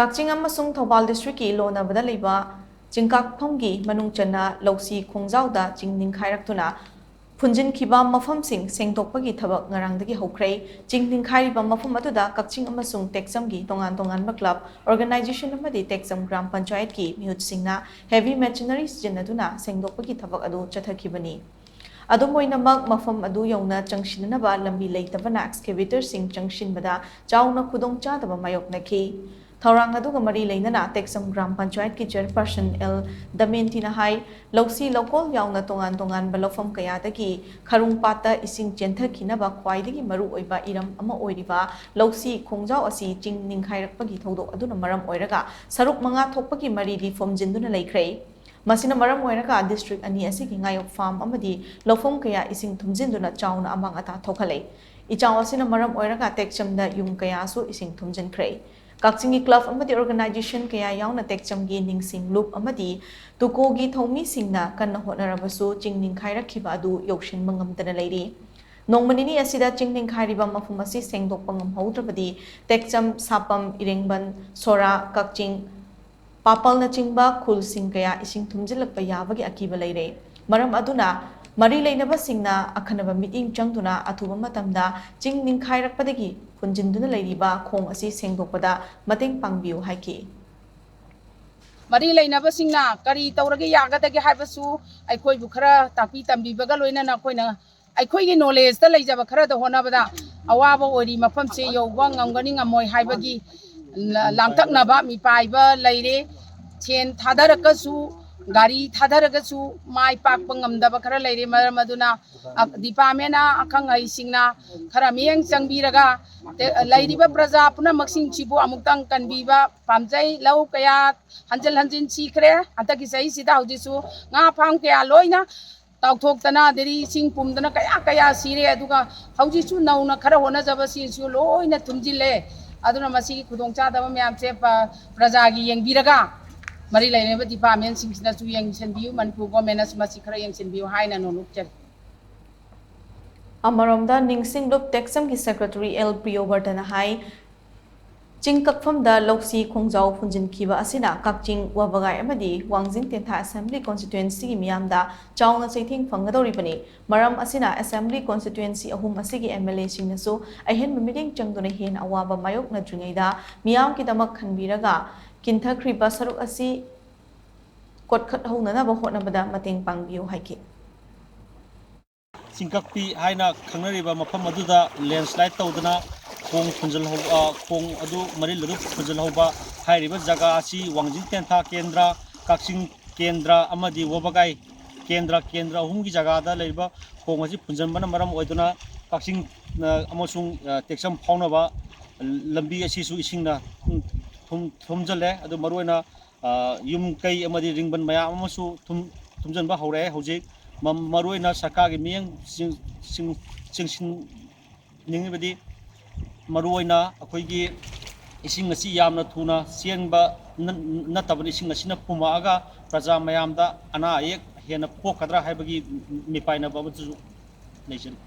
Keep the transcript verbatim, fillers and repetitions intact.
ꯀꯛꯆꯤꯡ ꯑꯃꯁꯨꯡ ꯊꯧꯕꯥꯜ districtꯀꯤ ꯂꯣꯟꯅꯕꯗ ꯂꯩꯕ ꯆꯤꯡꯀꯥꯛꯐꯝꯒꯤ ꯃꯅꯨꯡ ꯆꯟꯅ ꯂꯧꯁꯤ ꯈꯣꯡꯖꯥꯎꯗ ꯆꯤꯡ ꯅꯤꯡꯈꯥꯏꯔꯛꯇꯨꯅ ꯐꯨꯟꯖꯤꯟꯈꯤꯕ ꯃꯐꯝꯁꯤꯡ ꯁꯦꯡꯗꯣꯛꯄꯒꯤ ꯊꯕꯛ ꯉꯔꯥꯡꯗꯒꯤ ꯍꯧꯈ꯭ꯔꯦ꯫ ꯆꯤꯡ ꯅꯤꯡꯈꯥꯏꯔꯤꯕ ꯃꯐꯝ ꯑꯗꯨꯗ ꯀꯛꯆꯤꯡ ꯑꯃꯁꯨꯡ ꯇꯦꯛꯆꯝꯒꯤ ꯇꯣꯉꯥꯟ ꯇꯣꯉꯥꯟꯕ club, organization ꯑꯃꯗꯤ ꯇꯦꯛꯆꯝ ꯒ꯭ꯔꯥꯝ ꯄꯟꯆꯥꯌꯠꯀꯤ ꯃꯤꯍꯨꯠꯁꯤꯡꯅ heavy machinery ꯁꯤꯖꯤꯟꯅꯗꯨꯅ ꯁꯦꯡꯗꯣꯛꯄꯒꯤ ꯊꯕꯛ ꯑꯗꯨ ꯆꯠꯊꯈꯤꯕꯅꯤ꯫ ꯑꯗꯨꯝ ꯑꯣꯏꯅꯃꯛ, ꯃꯐꯝ ꯑꯗꯨ ꯌꯧꯅ ꯆꯪꯁꯤꯟꯅꯅꯕ ꯂꯝꯕꯤ ꯂꯩꯇꯕꯅ excavatorꯁꯤꯡ ꯆꯪꯁꯤꯟꯕꯗ ꯆꯥꯎꯅ ꯈꯨꯗꯣꯡꯆꯥꯗꯕ ꯃꯥꯌꯣꯛꯅꯈꯤ꯫ ꯊꯧꯔꯥꯡ ꯑꯗꯨꯒ ꯃꯔꯤ ꯂꯩꯅꯅ ꯇꯦꯛꯆꯝ ꯒ꯭ꯔꯥꯝ ꯄꯟꯆꯥꯌꯠꯀꯤ chairperson ꯑꯦꯜ ꯗꯃꯦꯟꯇꯤꯅ ꯍꯥꯏ, ꯂꯧꯁꯤ ꯂꯧꯀꯣꯜ ꯌꯥꯎꯅ ꯇꯣꯉꯥꯟ ꯇꯣꯉꯥꯟꯕ ꯂꯧꯐꯝ ꯀꯌꯥꯗꯒꯤ ꯈꯔꯨꯡ ꯄꯥꯠꯇ ꯏꯁꯤꯡ ꯆꯦꯟꯊꯈꯤꯅꯕ ꯈ꯭ꯋꯥꯏꯗꯒꯤ ꯃꯔꯨꯑꯣꯏꯕ ꯏꯔꯝ ꯑꯃ ꯑꯣꯏꯔꯤꯕ ꯂꯧꯁꯤ ꯈꯣꯡꯖꯥꯎ ꯑꯁꯤ ꯆꯤꯡ ꯅꯤꯡꯈꯥꯏꯔꯛꯄꯒꯤ ꯊꯧꯗꯣꯛ ꯑꯗꯨꯅ ꯃꯔꯝ ꯑꯣꯏꯔꯒ ꯁꯔꯨꯛ ꯃꯉꯥ ꯊꯣꯛꯄꯒꯤ ꯃꯔꯤꯗꯤ ꯐꯨꯝꯖꯤꯟꯗꯨꯅ ꯂꯩꯈ꯭ꯔꯦ꯫ ꯃꯁꯤꯅ ꯃꯔꯝ ꯑꯣꯏꯔꯒ district ꯑꯅꯤ ꯑꯁꯤꯒꯤ ꯉꯥꯌꯣꯛꯐꯝ ꯑꯃꯗꯤ ꯂꯧꯐꯝ ꯀꯌꯥ ꯏꯁꯤꯡ ꯊꯨꯝꯖꯤꯟꯗꯨꯅ ꯆꯥꯎꯅ ꯑꯃꯥꯡ ꯑꯇꯥ ꯊꯣꯛꯍꯜꯂꯦ꯫ ꯏꯆꯥꯎ ꯑꯁꯤꯅ ꯃꯔꯝ ꯑꯣꯏꯔꯒ ꯇꯦꯛꯆꯝꯗ ꯌꯨꯝ ꯀꯌꯥꯁꯨ ꯏꯁꯤꯡ ꯊꯨꯝꯖꯤꯟꯈ꯭ꯔꯦ꯫ ꯀꯛꯆꯤꯡꯒꯤ club ꯑꯃꯗꯤ organization ꯀꯌꯥ ꯌꯥꯎꯅ ꯇꯦꯛꯆꯝꯒꯤ ꯅꯤꯡꯁꯤꯡ ꯂꯨꯞ ꯑꯃꯗꯤ ꯇꯨꯀꯣꯒꯤ ꯊꯧꯃꯤꯁꯤꯡꯅ ꯀꯟꯅ ꯍꯣꯠꯅꯔꯕꯁꯨ ꯆꯤꯡ ꯅꯤꯡꯈꯥꯏꯔꯛꯈꯤꯕ ꯑꯗꯨ ꯌꯧꯁꯤꯟꯕ ꯉꯝꯗꯅ ꯂꯩꯔꯤ꯫ ꯅꯣꯡꯃ ꯅꯤꯅꯤ ꯑꯁꯤꯗ ꯆꯤꯡ ꯅꯤꯡꯈꯥꯏꯔꯤꯕ ꯃꯐꯝ ꯑꯁꯤ ꯁꯦꯡꯗꯣꯛꯄ ꯉꯝꯍꯧꯗ꯭ꯔꯕꯗꯤ ꯇꯦꯛꯆꯝ, ꯁꯥꯄꯝ, ꯏꯔꯦꯡꯕꯟ, ꯁꯣꯔꯥ, ꯀꯛꯆꯤꯡ, ꯄꯥꯄꯜꯅꯆꯤꯡꯕ ꯈꯨꯜꯁꯤꯡ ꯀꯌꯥ ꯏꯁꯤꯡ ꯊꯨꯝꯖꯤꯜꯂꯛꯄ ꯌꯥꯕꯒꯤ ꯑꯀꯤꯕ ꯂꯩꯔꯦ꯫ ꯃꯔꯝ ꯑꯗꯨꯅ ꯃꯔꯤ ꯂꯩꯅꯕꯁꯤꯡꯅ ꯑꯈꯟꯅꯕ ꯃꯤꯠꯌꯦꯡ ꯆꯪꯗꯨꯅ ꯑꯊꯨꯕ ꯃꯇꯝꯗ ꯆꯤꯡ ꯅꯤꯡꯈꯥꯏꯔꯛꯄꯗꯒꯤ ꯐꯨꯟꯖꯤꯟꯗꯨꯅ ꯂꯩꯔꯤꯕ ꯈꯣꯡ ꯑꯁꯤ ꯁꯦꯡꯗꯣꯛꯄꯗ ꯃꯇꯦꯡ ꯄꯥꯡꯕꯤꯌꯨ ꯍꯥꯏꯈꯤ꯫ ꯃꯔꯤ ꯂꯩꯅꯕꯁꯤꯡꯅ ꯀꯔꯤ ꯇꯧꯔꯒ ꯌꯥꯒꯗꯒꯦ ꯍꯥꯏꯕꯁꯨ ꯑꯩꯈꯣꯏꯕꯨ ꯈꯔ ꯇꯥꯛꯄꯤ ꯇꯝꯕꯤꯕꯒ ꯂꯣꯏꯅꯅ ꯑꯩꯈꯣꯏꯅ ꯑꯩꯈꯣꯏꯒꯤ knowledgeꯇ ꯂꯩꯖꯕ ꯈꯔꯗ ꯍꯣꯠꯅꯕꯗ ꯑꯋꯥꯕ ꯑꯣꯏꯔꯤ꯫ ꯃꯐꯝꯁꯦ ꯌꯧꯕ ꯉꯝꯒꯅꯤ ꯉꯝꯃꯣꯏ ꯍꯥꯏꯕꯒꯤ ꯂꯥꯡꯇꯛꯅꯕ ꯃꯤꯄꯥꯏꯕ ꯂꯩꯔꯦ꯫ ꯁꯦꯟ ꯊꯥꯗꯔꯒꯁꯨ, ꯒꯥꯔꯤ ꯊꯥꯗꯔꯒꯁꯨ ꯃꯥꯏ ꯄꯥꯛꯄ ꯉꯝꯗꯕ ꯈꯔ ꯂꯩꯔꯦ꯫ ꯃꯔꯝ ꯑꯗꯨꯅ departmentꯅ, ꯑꯈꯪ ꯑꯍꯩꯁꯤꯡꯅ ꯈꯔ ꯃꯤꯠꯌꯦꯡ ꯆꯪꯕꯤꯔꯒ ꯂꯩꯔꯤꯕ ꯄ꯭ꯔꯖꯥ ꯄꯨꯝꯅꯃꯛꯁꯤꯡꯁꯤꯕꯨ ꯑꯃꯨꯛꯇꯪ ꯀꯟꯕꯤꯕ ꯄꯥꯝꯖꯩ꯫ ꯂꯧ ꯀꯌꯥ ꯍꯟꯖꯤꯟ ꯍꯟꯖꯤꯟ ꯁꯤꯈ꯭ꯔꯦ꯫ ꯍꯟꯗꯛꯀꯤ ꯆꯍꯤꯁꯤꯗ ꯍꯧꯖꯤꯛꯁꯨ ꯉꯥ farm ꯀꯌꯥ ꯂꯣꯏꯅ ꯇꯥꯎꯊꯣꯛꯇꯅ, ꯑꯗꯩꯗꯤ ꯏꯁꯤꯡ ꯄꯨꯝꯗꯅ ꯀꯌꯥ ꯀꯌꯥ ꯁꯤꯔꯦ꯫ ꯑꯗꯨꯒ ꯍꯧꯖꯤꯛꯁꯨ ꯅꯧꯅ ꯈꯔ ꯍꯣꯠꯅꯖꯕꯁꯤꯡꯁꯨ ꯂꯣꯏꯅ ꯊꯨꯝꯖꯤꯜꯂꯦ꯫ ꯑꯗꯨꯅ ꯃꯁꯤꯒꯤ ꯈꯨꯗꯣꯡꯆꯥꯗꯕ ꯃꯌꯥꯝꯁꯦ ꯄ-, ꯄ꯭ꯔꯖꯥꯒꯤ ꯌꯦꯡꯕꯤꯔꯒ, ꯃꯔꯤ ꯂꯩꯅꯔꯤꯕ departmentꯁꯤꯡꯁꯤꯅꯁꯨ ꯌꯦꯡꯁꯤꯟꯕꯤꯌꯨ, ꯃꯅꯤꯄꯨꯔ governmentꯅꯁꯨ ꯃꯁꯤ ꯈꯔ ꯌꯦꯡꯁꯤꯟꯕꯤꯌꯨ ꯍꯥꯏꯅ ꯅꯣꯡꯂꯨꯛꯆꯔꯤ꯫ ꯑꯃꯔꯣꯝꯗ, ꯅꯤꯡꯁꯤꯡꯂꯨꯞ ꯇꯦꯛꯆꯝꯒꯤ secretary ꯑꯦꯜ ꯄ꯭ꯔꯤꯌꯣꯕꯔꯇꯅ ꯍꯥꯏ, ꯆꯤꯡ ꯀꯛꯐꯝꯗ ꯂꯧꯁꯤ ꯈꯣꯡꯖꯥꯎ ꯐꯨꯟꯖꯤꯟꯈꯤꯕ ꯑꯁꯤꯅ ꯀꯛꯆꯤꯡ, ꯋꯥꯕꯒꯥꯏ ꯑꯃꯗꯤ ꯋꯥꯡꯖꯤꯡ ꯇꯦꯟꯊꯥ ꯑꯦꯁꯦꯝꯕ꯭ꯂꯤ ꯀꯣꯟꯁꯇꯤꯇ꯭ꯋꯦꯟꯁꯤꯒꯤ ꯃꯤꯌꯥꯝꯗ ꯆꯥꯎꯅ ꯆꯩꯊꯦꯡ ꯐꯪꯒꯗꯧꯔꯤꯕꯅꯤ꯫ ꯃꯔꯝ ꯑꯁꯤꯅ ꯑꯦꯁꯦꯝꯕ꯭ꯂꯤ ꯀꯣꯟꯁꯇꯤꯇ꯭ꯋꯦꯟꯁꯤ ꯑꯍꯨꯝ ꯑꯁꯤꯒꯤ ꯑꯦꯝ ꯑꯦꯜ ꯑꯦꯁꯤꯡꯅꯁꯨ ꯑꯍꯦꯟꯕ ꯃꯤꯠꯌꯦꯡ ꯆꯪꯗꯨꯅ ꯍꯦꯟꯅ ꯑꯋꯥꯕ ꯃꯥꯌꯣꯛꯅꯗ꯭ꯔꯤꯉꯩꯗ ꯃꯤꯌꯥꯝꯒꯤꯗꯃꯛ ꯈꯟꯕꯤꯔꯒ ꯀꯤꯟꯊꯈ꯭ꯔꯤꯕ ꯁꯔꯨꯛ ꯑꯁꯤ ꯀꯣꯠꯈꯠꯍꯧꯅꯅꯕ ꯍꯣꯠꯅꯕꯗ ꯃꯇꯦꯡ ꯄꯥꯡꯕꯤꯌꯨ ꯍꯥꯏꯈꯤ꯫ ꯆꯤꯡꯀꯛꯄꯤ ꯍꯥꯏꯅ ꯈꯪꯅꯔꯤꯕ ꯃꯐꯝ ꯑꯗꯨꯗ ꯂꯦꯟꯁ꯭ꯂꯥꯏꯠ ꯇꯧꯗꯨꯅ ꯈꯣꯡ ꯐꯨꯟꯖꯜꯍꯧꯕ, ꯈꯣꯡ ꯑꯗꯨ, ꯃꯔꯤꯜ ꯑꯗꯨ ꯐꯨꯟꯖꯜꯍꯧꯕ ꯍꯥꯏꯔꯤꯕ ꯖꯒꯥ ꯑꯁꯤ ꯋꯥꯡꯖꯤꯡ ꯇꯦꯟꯊꯥ ꯀꯦꯟꯗ꯭ꯔ, ꯀꯛꯆꯤꯡ ꯀꯦꯟꯗ꯭ꯔ ꯑꯃꯗꯤ ꯋꯥꯕꯒꯥꯏ ꯀꯦꯟꯗ꯭ꯔ, ꯀꯦꯟꯗ꯭ꯔ ꯑꯍꯨꯝꯒꯤ ꯖꯒꯥꯗ ꯂꯩꯔꯤꯕ ꯈꯣꯡ ꯑꯁꯤ ꯐꯨꯟꯖꯟꯕꯅ ꯃꯔꯝ ꯑꯣꯏꯗꯨꯅ ꯀꯛꯆꯤꯡ, ꯑ, ꯑꯃꯁꯨꯡ, ꯑ, ꯇꯦꯛꯆꯝ ꯐꯥꯎꯅꯕ ꯂꯝꯕꯤ ꯑꯁꯤꯁꯨ ꯏꯁꯤꯡꯅ ꯊꯨꯝ-, ꯊꯨꯝ-, ꯊꯨꯝꯖꯜꯂꯦ꯫ ꯑꯗꯨ ꯃꯔꯨꯑꯣꯏꯅ, ꯑ, ꯌꯨꯝ ꯀꯩ ꯑꯃꯗꯤ ꯔꯤꯡꯕꯟ ꯃꯌꯥꯝ ꯑꯃꯁꯨ ꯊꯨꯝ-, ꯊꯨꯝꯖꯤꯟꯕ ꯍꯧꯔꯛꯑꯦ꯫ ꯍꯧꯖꯤꯛ ꯃ-, ꯃꯔꯨꯑꯣꯏꯅ ꯁꯔꯀꯥꯔꯒꯤ ꯃꯤꯠꯌꯦꯡ ꯆꯤꯡ-, ꯆꯤꯡ-, ꯆꯤꯡꯁꯤꯟꯅꯤꯡꯉꯤꯕꯗꯤ ꯃꯔꯨꯑꯣꯏꯅ ꯑꯩꯈꯣꯏꯒꯤ ꯏꯁꯤꯡ ꯑꯁꯤ ꯌꯥꯝꯅ ꯊꯨꯅ ꯆꯦꯟꯕ ꯅ-, ꯅꯠꯇꯕꯅ ꯏꯁꯤꯡ ꯑꯁꯤꯅ ꯄꯨꯝꯃꯛꯑꯒ ꯄ꯭ꯔꯖꯥ ꯃꯌꯥꯝꯗ ꯑꯅꯥ ꯑꯌꯦꯛ ꯍꯦꯟꯅ ꯄꯣꯛꯀꯗ꯭ꯔꯥ ꯍꯥꯏꯕꯒꯤ ꯃꯤꯄꯥꯏꯅꯕ ꯑꯃꯁꯨ ꯂꯩꯖꯔꯤ꯫